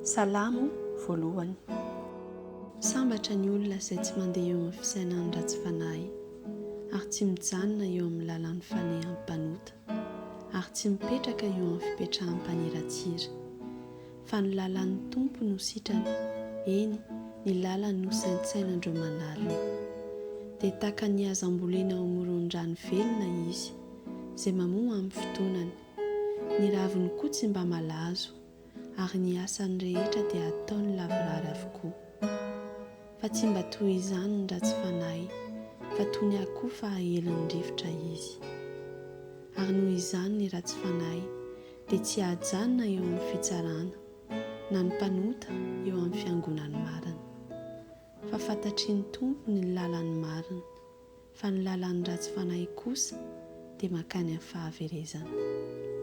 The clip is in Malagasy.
Salamo voalohany. Sambatra ny olona izay tsy mandeha eo amin'ny fisainan'ny ratsy fanahy, ary tsy mijanona eo amin'ny lalan'ny falehan'ny mpanota, ary tsy mipetraka eo amin'ny fipetrahan'ny mpaniratsira. Fa ny lalan'ny Tompo no sitrany, eny, ny lalany no saintsainan-dreo manarina. Dia tahaka ny hazambolena eo amoron-drano velona izy, izay mamoa amin'ny fotoanany. Ny raviny koa tsy mba malazo, ary ny asany rehetra dia ataony lavorary avokoa. Fa tsy mba toy izany ny ratsy fanahy, fa toy ny akofa aelin'ny rivotra izy. Ary noho izany ny ratsy fanahy dia tsy hahajanona eo amin'ny fitsarana, na ny mpanota eo amin'ny fiangonan'ny marina. Fa fantatry ny Tompo ny lalan'ny marina. Fa ny lalan'ny ratsy fanahy kosa dia mankany amin'ny fahaverezana.